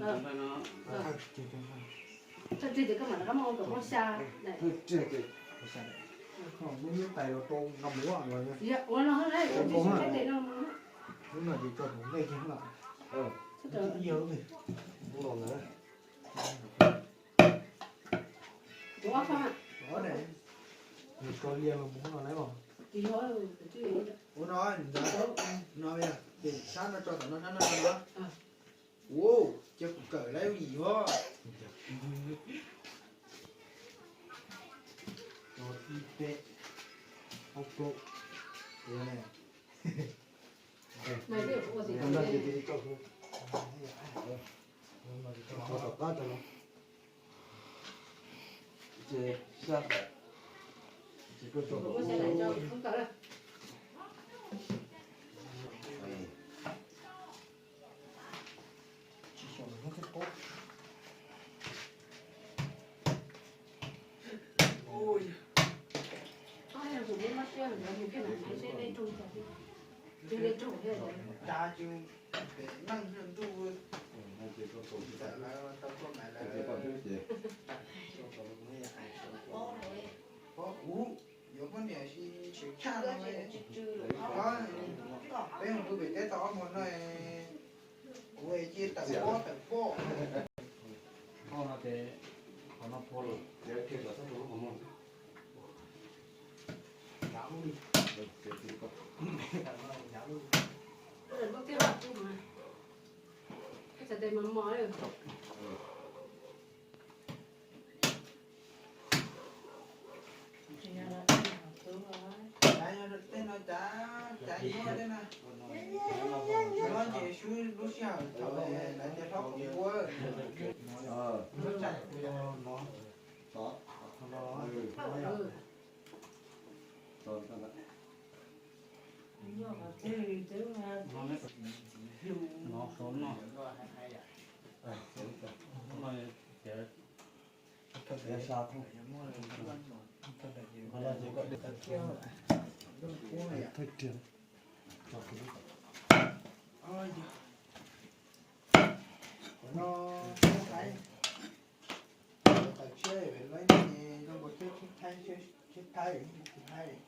Tso tseg ces koj mam rov qab muab ua kom muab xya. Muab tais los rau nqa mus los. Lub no ces tso tus nej kiag lawm. Ib yam lub no na. Nws tso lias los mus no lawm os. Ua no, no, ces sab no tso tom no, sab no tso no. Ua, cia kuv kawm lawm yim os. Tso ib peb, ob plaub, Yuav poj niam tsis tshaj no, peb mus pw pem teb tau ob hmo no, kuv cia tawm pob tawm pob. Qhov no ces qhov no puag lawm. Cav yog tej no cav, cav nyuaj tej na. Nyuaj ces swb lub sij hawm thaum lawv tias hlob kuv ua. Tawm tshiab lawv ne, zoo nkaus thiab tsheb thaib, tsheb thaib tsis thaib.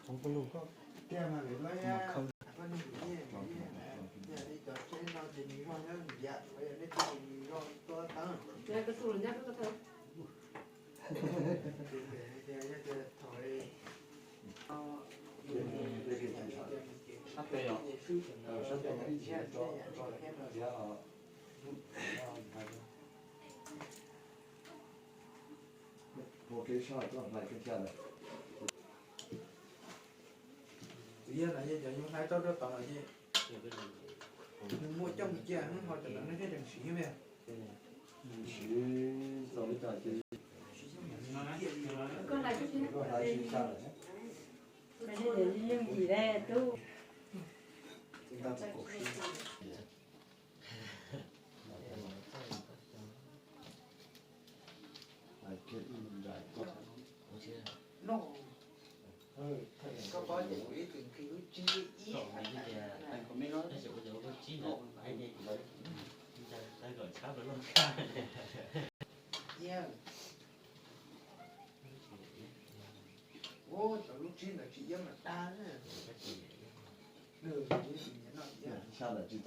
Tsoom pawg lug koj tiag mas lawv lawv koj neeg tus nyiaj tus nyiaj na, yog li cov tsheb no ces nws zog nyob nws yam, yog nej tus nws zog tuaj tawb. Sab tes os, sab tes os, ua kev sab tuaj hlais koj xya lawm. Yog no yog cov yus hlais tau rau tod ces nws muaj coj mus cia, ho cov no nej thiaj tseem siv me. Siv tau li cas ces koj hlais siv xya lawm. Koj paub ces kuv ib txwm nqhis lub tsib ib. Ua cov lub tsib ntawd tsis iab mas dag na. Sab ntawd tsis tau,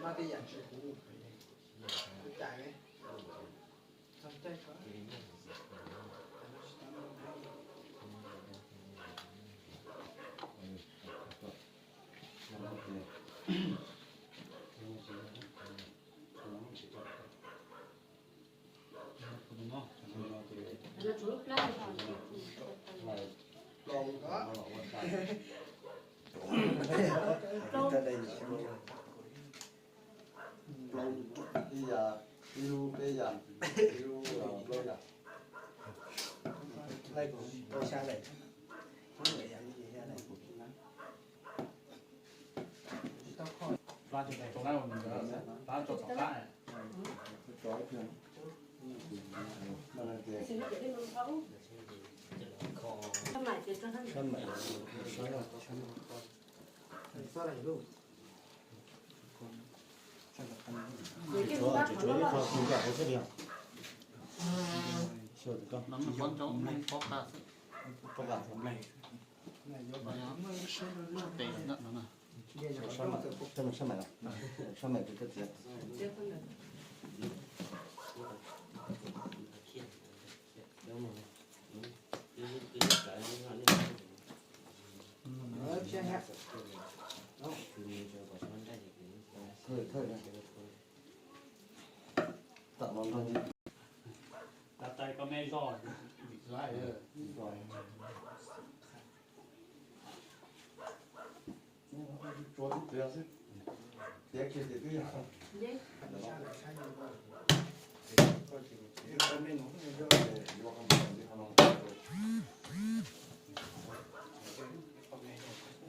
noj tej yam tsis huv, ua cas ne? Plaub, ib yam, ib lub peb yam, ib lub plaub yam. Lawv kuj tau xya lawm. Plab tso tom qab, plab tso tom qab. Tsuav, tsuav ib qho xu ncaj hauv xwb li os. Xyuas tim koj. Pob qa xwb. Pob qa. Tes ntawm no na. Sab me, sab me, sab me koj txiav. Thawj, thawj na. Tam no nrog nce. Tais tais koj me zog. Tsuav tib pliag xwb. Tiav kiag ces twb yog.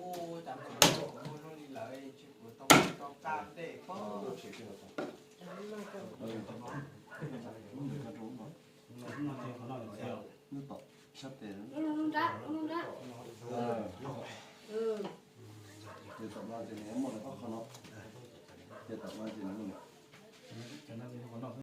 Ub, tom sab tes. Ub, ces tom no ces nws muaj nws ob qho no. Ces tom no ces nws muaj nws.